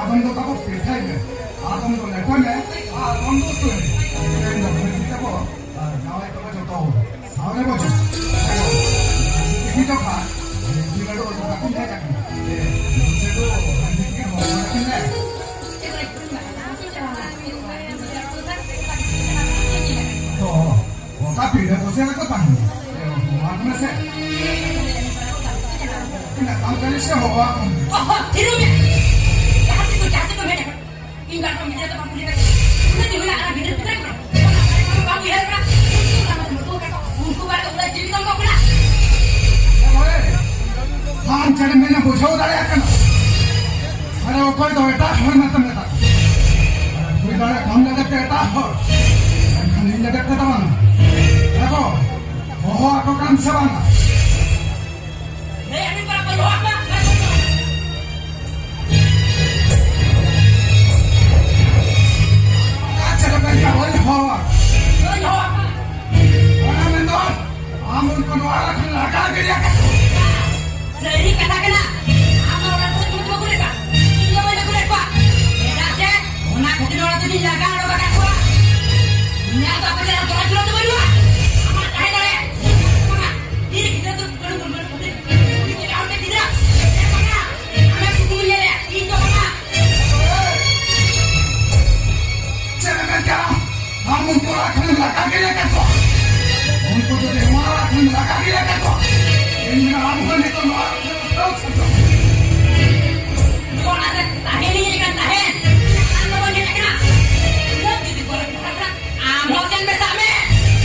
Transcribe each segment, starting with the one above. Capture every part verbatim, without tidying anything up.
ᱟᱫᱚᱢ ᱫᱚ ᱛᱟᱵᱚ ᱯᱤᱴᱷᱟᱹᱭ ᱢᱮ, ᱟᱫᱚᱢ ᱫᱚ ᱞᱮᱴᱚᱭ ᱢᱮ, ᱟᱫᱚᱢ ᱫᱚ ᱩᱛᱩᱭ ᱢᱮ᱾ ᱛᱮᱦᱮᱧ ᱫᱚ ᱵᱷᱟᱹᱡᱤ ᱛᱟᱵᱚ ᱟᱨ ᱡᱟᱶᱟᱭ ᱛᱟᱵᱚ ᱡᱚᱛᱚ ᱦᱚᱲ ᱥᱟᱶ ᱨᱮ ᱵᱚ ᱡᱚᱢ᱾ ᱛᱤᱠᱤ ᱡᱚᱠᱷᱟ ᱡᱤᱞ ᱟᱹᱞᱩ ᱟᱹᱞᱩ ᱠᱟᱛᱮᱧ ᱦᱮᱡ ᱟᱠᱟᱱᱟ᱾ ᱥᱮ ᱫᱚ ᱵᱷᱟᱹᱡᱤ ᱛᱤᱠᱤ ᱦᱚᱲ ᱠᱟᱛᱮᱧ ᱞᱮ᱾ ᱚ᱾ ᱜᱚᱴᱟ ᱯᱤᱲᱟᱹ ᱠᱚᱥᱮ ᱨᱮᱠᱚ ᱛᱟᱦᱮᱱᱟ᱾ ᱦᱚᱦᱚᱣᱟᱠᱚ ᱢᱮᱥᱮ᱾ ᱛᱤᱱᱟᱹᱜ ᱛᱟᱢ ᱠᱟᱹᱞᱤ ᱥᱮ ᱦᱚᱦᱚᱣᱟᱠᱚ ᱢᱮ᱾ ᱚᱦᱚ, ᱛᱷᱤᱨᱚᱜ ᱢᱮ᱾ ᱡᱟᱦᱟᱸ ᱥᱮᱫ ᱠᱚ, ᱡᱟᱦᱟᱸ ᱥᱮᱫ ᱠᱚ ᱢᱮᱱ ᱟᱠᱟᱫ᱾ ᱤᱧ ᱵᱟᱨ ᱦᱚᱲ ᱜᱤᱫᱽᱨᱟᱹ ᱫᱚ ᱵᱟᱢ ᱠᱩᱞᱤ ᱠᱟᱫᱟ᱾ ᱩᱱᱟᱹᱜ ᱫᱤᱱ ᱦᱩᱭᱱᱟ, ᱟᱨ ᱜᱤᱫᱽᱨᱟᱹ ᱯᱤᱫᱽᱨᱟᱹ ᱠᱚ ᱵᱟᱢ ᱩᱭᱦᱟᱹᱨ ᱠᱟᱫᱟ᱾ ᱩᱱᱠᱩ ᱵᱟᱨ ᱫᱚ ᱩᱱᱟᱹᱜ ᱡᱤᱣᱤ ᱛᱟᱢ ᱠᱚ ᱠᱟᱱᱟ᱾ ᱟᱢ ᱪᱮᱫ ᱮᱢ ᱢᱮᱱᱟ ᱵᱩᱡᱷᱟᱹᱣ ᱫᱟᱲᱮᱭᱟᱜ ᱠᱟᱱᱟ? ᱟᱨᱮ ᱚᱠᱚᱭ ᱫᱚ ᱮᱴᱟᱜ ᱦᱚᱲ ᱢᱮᱱᱛᱮ ᱢᱮᱛᱟ ᱠᱚᱣᱟ᱾ ᱦᱩᱭ ᱫᱟᱲᱮᱭᱟᱜ ᱠᱷᱟᱱ ᱞᱟᱹᱜᱤᱫ ᱛᱮ ᱮᱴᱟᱜ ᱦᱚᱲ, ᱢᱮᱱᱠᱷᱟᱱ ᱤᱧ ᱞᱟᱹᱜᱤᱫ ᱛᱮᱫᱚ ᱵᱟᱝᱟ᱾ ᱟᱫᱚ ᱦᱚᱦᱚ ᱟᱠᱚ ᱠᱟᱱᱟᱢ ᱥᱮ ᱵᱟᱝᱟ? ᱦᱮᱸ, ᱟᱹᱰᱤ ᱢᱟᱨᱟᱝ ᱵᱟᱹᱧ ᱦᱚᱦᱚ ᱟᱠᱚᱣᱟ᱾ ᱟᱪᱪᱷᱟ, ᱵᱟᱹᱧ ᱦᱚᱦᱚ ᱟᱠᱚᱣᱟ᱾ ᱵᱟᱹᱧ ᱦᱚᱦᱚ ᱟᱠᱚᱣᱟ᱾ ᱚᱱᱟ ᱢᱮᱱᱫᱚ ᱟᱢ ᱩᱱᱠᱩ ᱱᱚᱣᱟ ᱚᱲᱟᱜ ᱠᱷᱚᱱ ᱞᱟᱜᱟ ᱜᱤᱰᱤ ᱟᱠᱟᱫ ᱠᱚᱣᱟ᱾ ᱥᱟᱹᱨᱤ ᱠᱟᱛᱷᱟ ᱠᱟᱱᱟ᱾ ᱟᱢ ᱫᱚ ᱚᱲᱟᱜ ᱨᱮ ᱪᱮᱫ ᱠᱚᱢ ᱟᱹᱜᱩ ᱞᱮᱫᱟ? ᱤᱧ ᱫᱚ ᱵᱟᱹᱧ ᱟᱹᱜᱩ ᱞᱮᱫ ᱠᱚᱣᱟ᱾ ᱪᱮᱫᱟᱜ ᱥᱮ ᱚᱱᱟ ᱠᱷᱟᱹᱛᱤᱨ ᱚᱲᱟᱜ ᱫᱚᱧ ᱞᱟᱜᱟ ᱚᱰᱚᱠ ᱟᱠᱟᱫ ᱠᱚᱣᱟ᱾ ᱤᱧᱟᱹᱜ ᱫᱚ ᱟᱯᱮ ᱪᱮᱫ ᱦᱚᱸ ᱡᱳᱜᱟᱡᱳᱜ ᱫᱚ ᱵᱟᱹᱱᱩᱜᱼᱟ᱾ ᱟᱢᱟᱜ ᱛᱟᱦᱮᱸ ᱫᱟᱲᱮᱭᱟᱜᱼᱟ᱾ ᱤᱧ ᱫᱚ ᱵᱟᱝᱟ᱾ ᱤᱧ ᱨᱮᱸᱜᱮᱡ ᱦᱚᱲ ᱠᱟᱱ ᱜᱤᱫᱽᱨᱟᱹ᱾ ᱤᱧ ᱫᱚ ᱵᱟᱝᱟ᱾ ᱟᱢᱮᱢ ᱥᱩᱫᱷᱩᱢ ᱧᱮᱞᱮᱭᱟ, ᱤᱧ ᱫᱚ ᱵᱟᱝᱟ᱾ ᱪᱮᱫ ᱮᱢ ᱢᱮᱱ ᱠᱮᱫᱟ? ᱟᱢ ᱩᱱᱠᱩ ᱚᱲᱟᱜ ᱠᱷᱚᱱᱮᱢ ᱞᱟᱜᱟ ᱜᱤᱰᱤ ᱟᱠᱟᱫ ᱠᱚᱣᱟ? ᱩᱱᱠᱩ ᱡᱩᱫᱤ ᱱᱚᱣᱟ ᱚᱲᱟᱜ ᱠᱷᱚᱱᱮᱢ ᱞᱟᱜᱟ ᱜᱤᱰᱤ ᱟᱠᱟᱫ ᱠᱚᱣᱟ, ᱤᱧ ᱢᱮᱱᱟ ᱟᱢ ᱦᱚᱸ ᱱᱤᱛᱚᱜ ᱱᱚᱣᱟ ᱚᱲᱟᱜ ᱠᱷᱚᱱᱮᱢ ᱩᱴᱷᱟᱹᱣ ᱥᱟᱹᱨᱤ ᱠᱚᱜ ᱢᱮ᱾ ᱱᱚᱣᱟ ᱚᱲᱟᱜ ᱨᱮ ᱛᱟᱦᱮᱸ ᱞᱤᱧ ᱦᱮᱡ ᱟᱠᱟᱱ ᱛᱟᱦᱮᱸᱫ, ᱟᱨ ᱞᱚᱜᱚᱱ ᱦᱮᱡ ᱟᱠᱟᱱᱟ᱾ ᱩᱱᱟᱹᱜ ᱡᱩᱫᱤ ᱜᱚᱨᱚᱡᱽ ᱯᱟᱲᱟᱜ ᱠᱟᱱᱟ, ᱟᱢ ᱦᱚᱸ ᱥᱮᱱ ᱢᱮᱥᱟᱜ ᱢᱮ᱾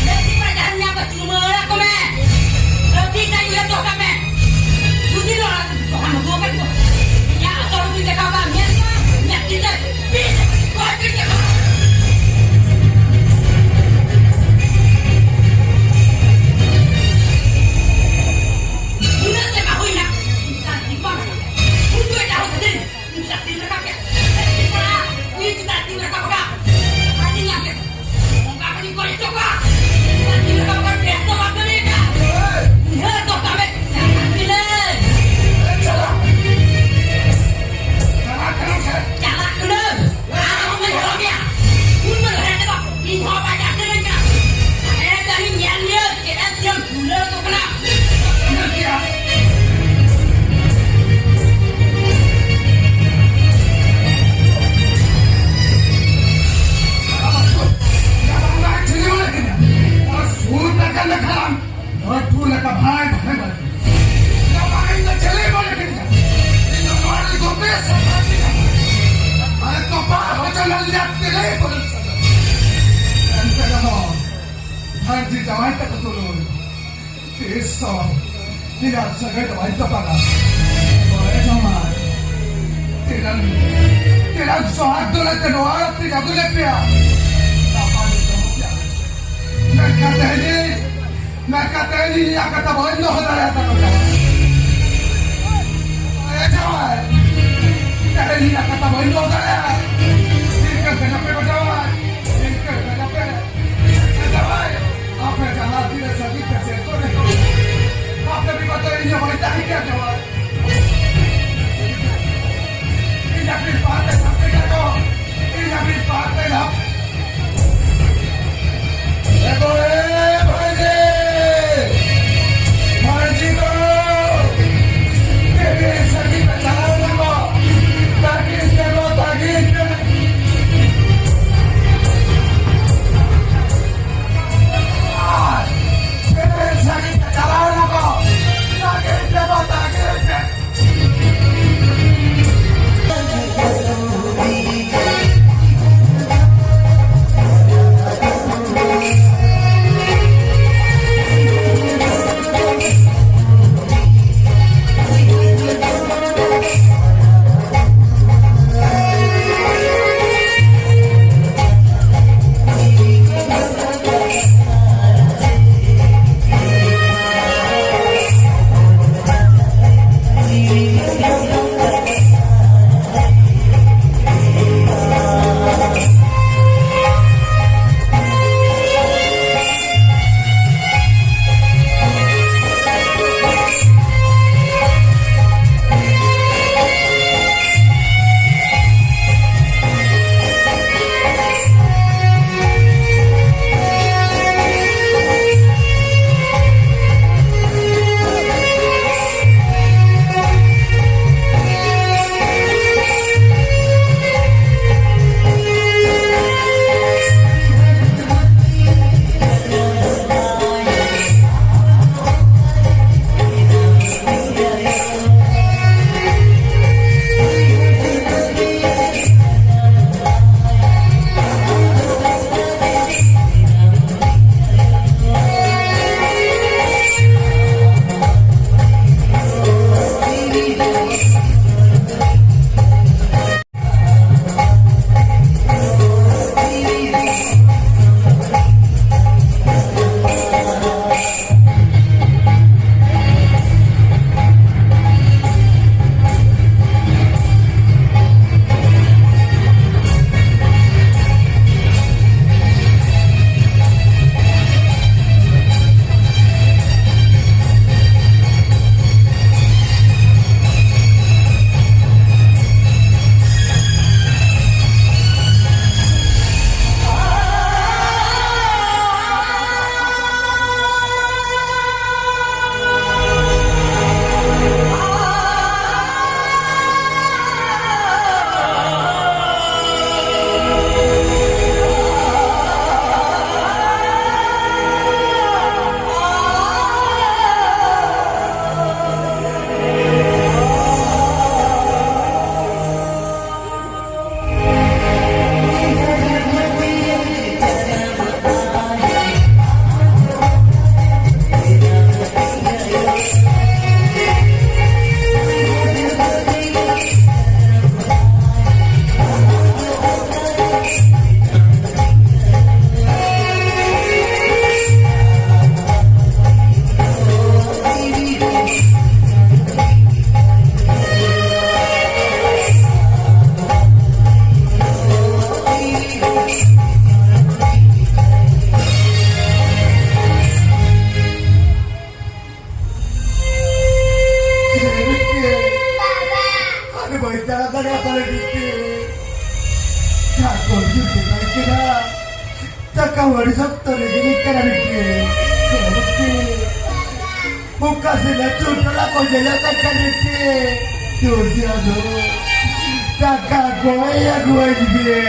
ᱞᱟᱹᱠᱛᱤ ᱯᱟᱲᱟᱜ ᱡᱟᱦᱟᱸ ᱧᱟᱢ ᱫᱚ ᱪᱩᱢᱟᱹᱲᱟ ᱠᱚ ᱢᱮ᱾ ᱟᱹᱰᱤ ᱡᱟᱭ ᱩᱭᱦᱟᱹᱨ ᱫᱚᱦᱚ ᱠᱟᱜ ᱢᱮ᱾ ᱡᱩᱫᱤ ᱱᱚᱣᱟ ᱫᱚᱦᱟᱱ ᱟᱹᱜᱩ ᱟᱠᱟᱫ ᱠᱚ, ᱤᱧᱟᱹᱜ ᱟᱥᱚᱞ ᱨᱩᱯᱤᱧ ᱫᱮᱠᱷᱟᱣ ᱠᱟᱜ ᱢᱮᱭᱟ ᱥᱮ ᱵᱟᱝ? ᱤᱧᱟᱹᱜ ᱛᱤ ᱛᱮ ᱵᱤᱥ ᱠᱚᱭ ᱯᱤᱴ ᱠᱟᱜ ᱢᱮ᱾ ᱩᱱᱟᱹᱜ ᱛᱮ ᱵᱟᱝ ᱦᱩᱭᱱᱟ᱾ ᱤᱧ ᱪᱮᱛᱟᱱ ᱛᱤ ᱵᱟᱝ ᱨᱟᱠᱟᱵ ᱠᱮᱫ᱾ ᱩᱱᱠᱩ ᱮᱴᱟᱜ ᱦᱚᱲ ᱠᱷᱟᱹᱛᱤᱨ ᱤᱧ ᱪᱮᱛᱟᱱ ᱛᱤ ᱨᱟᱠᱟᱵ ᱠᱮᱫ᱾ ᱤᱧ ᱪᱮᱛᱟᱱ ᱛᱤ ᱨᱟᱠᱟᱵ ᱠᱮᱫ᱾ ᱟᱹᱰᱤ ᱧᱟᱢ ᱠᱮᱫ᱾ ᱚᱱᱠᱟ ᱠᱟᱛᱮᱧ ᱜᱚᱡ ᱦᱚᱪᱚ ᱠᱚᱣᱟ᱾ ᱤᱧ ᱪᱮᱛᱟᱱ ᱛᱤ ᱨᱟᱠᱟᱵ ᱠᱮᱫ᱾ ᱵᱮᱥ ᱫᱚ ᱵᱟᱢ ᱠᱟᱹᱢᱤ ᱟᱠᱟᱫ᱾ ᱩᱭᱦᱟᱹᱨ ᱫᱚᱦᱚ ᱠᱟᱜ ᱢᱮ᱾ ᱪᱟᱞᱟᱜ ᱠᱟᱱᱟ᱾ ᱪᱟᱞᱟᱜ ᱠᱟᱱᱟ᱾ ᱞᱟᱹᱞᱤᱭᱟᱜ ᱛᱮᱜᱮ ᱵᱚᱞᱚᱱ ᱥᱟᱱᱟ᱾ ᱮᱱᱛᱮ ᱨᱮᱦᱚᱸ ᱵᱷᱟᱹᱨᱡᱤ ᱡᱟᱶᱟᱭ ᱛᱟᱠᱚ ᱛᱩᱞᱩᱡ ᱛᱤᱥ ᱦᱚᱸ ᱤᱧᱟᱹᱜ ᱥᱟᱹᱜᱟᱹᱭ ᱫᱚ ᱵᱟᱹᱧ ᱛᱚᱯᱟᱜᱟ᱾ ᱦᱳᱭ ᱡᱟᱶᱟᱭ, ᱛᱤᱱᱟᱹᱝ, ᱛᱤᱱᱟᱹᱝ ᱥᱚᱦᱟᱜ ᱫᱩᱞᱟᱹᱲ ᱛᱮ ᱱᱚᱣᱟ ᱚᱲᱟᱜ ᱛᱮᱧ ᱟᱹᱜᱩ ᱞᱮᱫ ᱯᱮᱭᱟ, ᱜᱟᱯᱟ ᱫᱚ ᱫᱚᱦᱚ ᱯᱮᱭᱟ᱾ ᱢᱮᱱᱠᱷᱟᱱ ᱛᱮᱦᱮᱧ ᱤᱧ ᱢᱮᱱᱠᱷᱟᱱ ᱛᱮᱦᱮᱧ ᱤᱧᱟᱹᱜ ᱠᱟᱛᱷᱟ ᱵᱟᱹᱧ ᱫᱚᱦᱚ ᱫᱟᱲᱮᱭᱟᱫ ᱛᱟᱠᱚᱣᱟ ᱡᱟᱶᱟᱭ᱾ ᱮ ᱡᱟᱶᱟᱭ, ᱛᱮᱦᱮᱧ ᱤᱧᱟᱹᱜ ᱠᱟᱛᱷᱟ ᱵᱟᱹᱧ ᱫᱚᱦᱚ ᱫᱟᱲᱮᱭᱟᱫ᱾ ᱤᱱᱠᱟᱹ ᱠᱟᱱᱟ ᱯᱮ ᱡᱟᱶᱟᱭ, ᱤᱱᱠᱟᱹ ᱠᱟᱱᱟ ᱯᱮ᱾ ᱮ ᱡᱟᱶᱟᱭ, ᱟᱯᱮ ᱡᱟᱦᱟᱸ ᱛᱤᱱᱟᱹᱜ ᱥᱟᱺᱜᱤᱧ ᱯᱮ ᱥᱮᱱ ᱠᱚᱜ ᱨᱮᱦᱚᱸ, ᱟᱯᱮ ᱵᱤᱱ ᱠᱟᱛᱮ ᱤᱧ ᱦᱚᱸ ᱵᱟᱹᱧ ᱛᱟᱦᱮᱸ ᱠᱮᱭᱟ ᱡᱟᱶᱟᱭ᱾ ᱤᱧᱟᱹᱜ ᱵᱤᱱ ᱯᱟᱨ ᱛᱮ ᱥᱟᱯᱮ ᱠᱟᱠᱚ, ᱤᱧᱟᱹᱜ ᱵᱤᱱ ᱯᱟᱨ ᱛᱮ ᱞᱟᱯ᱾ ᱮ ᱜᱚ, ᱮ ᱵᱷᱟᱹᱭᱡᱤ, ᱵᱷᱟᱹᱭᱡᱤ ᱜᱚ, ᱛᱤᱱᱟᱹᱜ ᱥᱟᱺᱜᱤᱧ ᱯᱮ ᱪᱟᱞᱟᱣ ᱮᱱᱟ ᱜᱚ? ᱛᱟᱹᱜᱤ ᱯᱮ ᱜᱚ, ᱛᱟᱹᱜᱤ ᱯᱮ᱾ ᱛᱤᱱᱟᱹᱜ ᱥᱟᱺᱜᱤᱧ ᱯᱮ ᱪᱟᱞᱟᱣ ᱮᱱᱟ ᱜᱚ? ᱛᱟᱹᱜᱤ ᱯᱮ ᱜᱚ, ᱛᱟᱹᱜᱤ᱾ ᱡᱩᱛ ᱵᱮᱱᱟᱣ ᱠᱮᱫᱟ᱾ ᱪᱟᱠᱟ ᱟᱹᱰᱤ ᱥᱚᱠᱛᱚ ᱨᱮ ᱜᱤᱰᱤ ᱠᱟᱱᱟ ᱵᱤᱴᱤ᱾ ᱚᱠᱟ ᱥᱮᱫ ᱟᱹᱛᱩ ᱴᱚᱞᱟ ᱠᱚ ᱧᱮᱞᱚᱜ ᱠᱟᱱ ᱠᱷᱟᱱ ᱵᱤᱴᱤ, ᱫᱩᱥᱤ ᱟᱫᱚ ᱴᱟᱠᱟ ᱠᱚᱭ ᱟᱹᱜᱩᱣᱟᱹᱧ ᱢᱮ᱾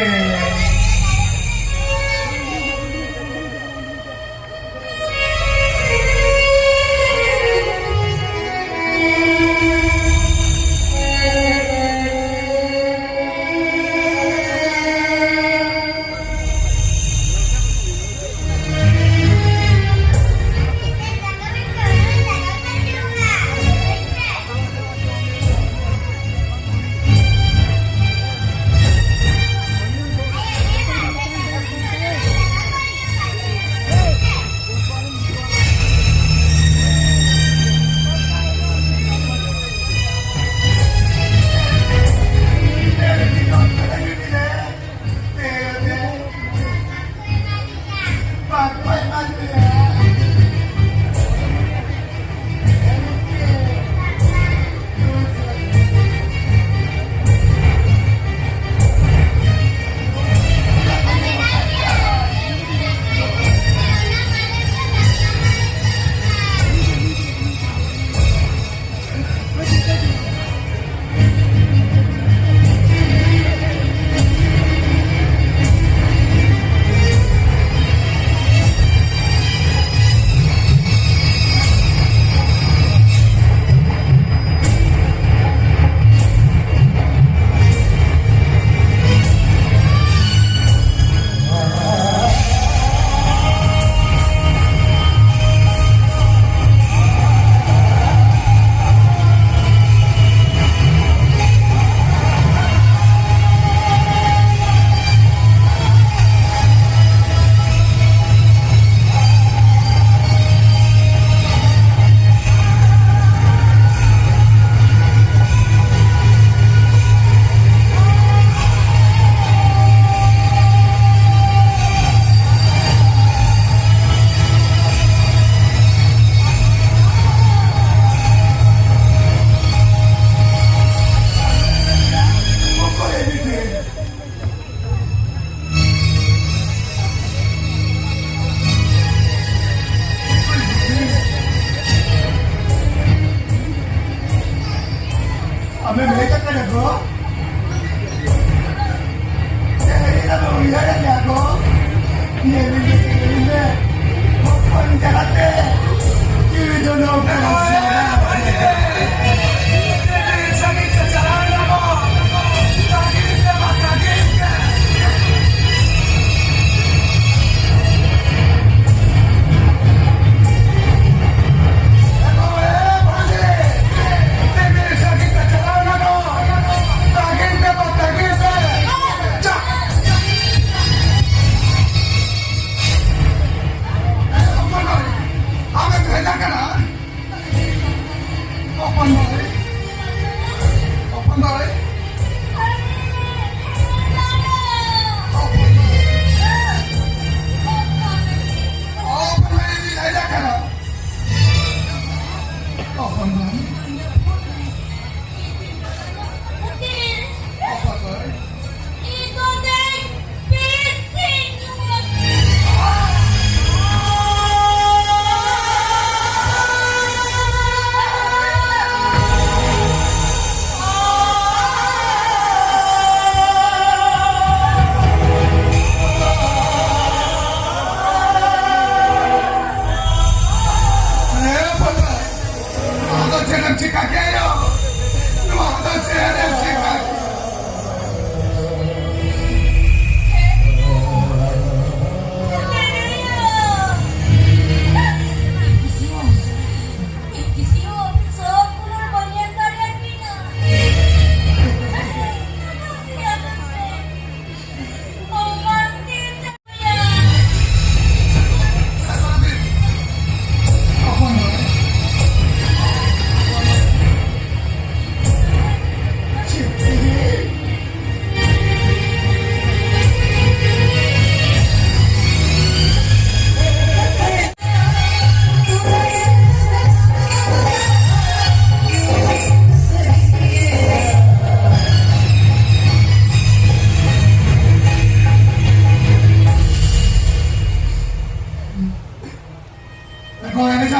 ᱠᱚ ᱮᱱᱮᱡᱟ᱾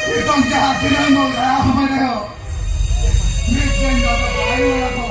ᱱᱤᱛᱚᱝ ᱡᱟᱦᱟᱸ ᱛᱤᱱᱟᱹᱜ ᱵᱚᱱ ᱜᱟᱭᱟ ᱦᱚᱸ ᱢᱮᱱᱟᱜᱼᱟ, ᱢᱤᱫ ᱫᱤᱱ ᱫᱚ ᱟᱫᱚ ᱵᱟᱭ ᱨᱩᱣᱟᱹᱲᱟ ᱠᱚ᱾